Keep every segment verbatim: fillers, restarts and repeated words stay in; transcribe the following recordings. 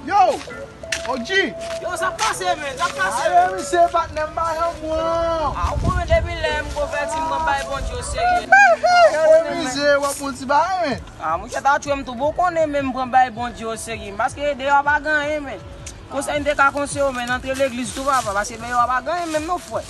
Yo! O G! Yo, sa pase, men, sa pase. Ale, misye, patnè m pa janm pran. A, ou konnen depi lè m konvèti, m pran bagay Bondye o serye. Gade misye, w ap pran ti bagay, men. A, monchè, ta tchwe m tou. Bon, konnen menm pran bagay Bondye o serye. Paske deyò pa gen anyen, men. Konsèy m te ka konseye w, men, antre legliz tou, papa, paske deyò pa gen anyen menm non, frè.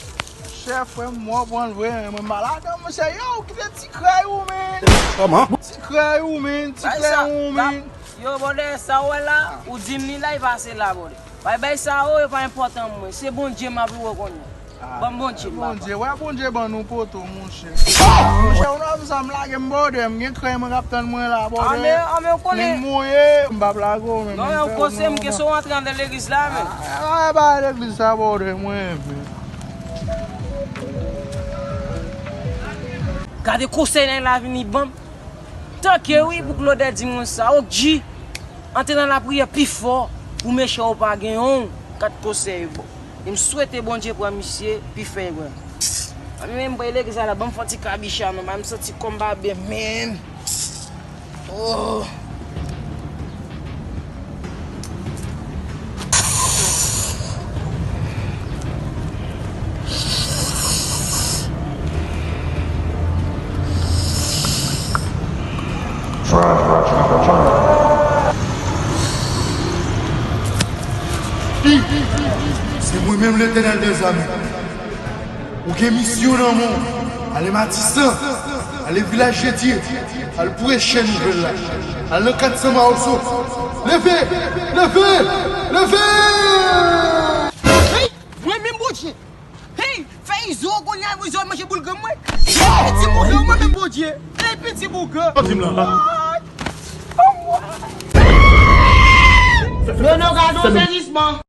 Chè, frè m, mwen pran l vre, men mwen pa ladan, monchè. Yo, kite ti krèy ou, men. Kòman? Ti krèy ou, men, ti krèy ou, men. Yo, bòdè, sa w wè la, ou di m li la, li pase la, bòdè. Bay, bay sa yo, yo pa enpòtan mwen. Se Bondye m ap louwe kounye a. Ban m Bondye m, papa. Bondye, wè Bondye ban nou poto, monchè. Monchè, ou nan sa m lage m bòdè, m gen krèy mwen k ap tann mwen la, bòdè. Anben, anben, ou konnen. Nèg mouye, m p ap lage w, men. Non, men ou koze m ke si w antre anndan legliz la, men. A, a, ba legliz sa, bòdè, mwen, men. Gade konsèy nèg la vini ban m. Tanke wi pou Claudel di moun sa, O G, antre nan lapriyè pi fò pou mechan yo pa gen yon kat konsèy bon. E m swete Bondye pran misye pi fè, bro. Anben, men m pral legliz la, ban m fè yon ti kabicha non, ba m santi kò m pa byen, men. Oh. Di, se mwen menm Letènèl dèzame. Ou gen misyon nan men w. Ale Matisan. Ale Vilaj de Dye. Al preche nouvèl la. Al nan kat san Mawozo. Leve! Leve! Leve! Hey! Mwen menm Bondye! Hey! Fè izo kounye a, izo manje boulgan mwen! Hey! Piti boulgan mwen menm Bondye! Hey! Piti boulgan! Sa w di m la? Nono, gade yon sezisman!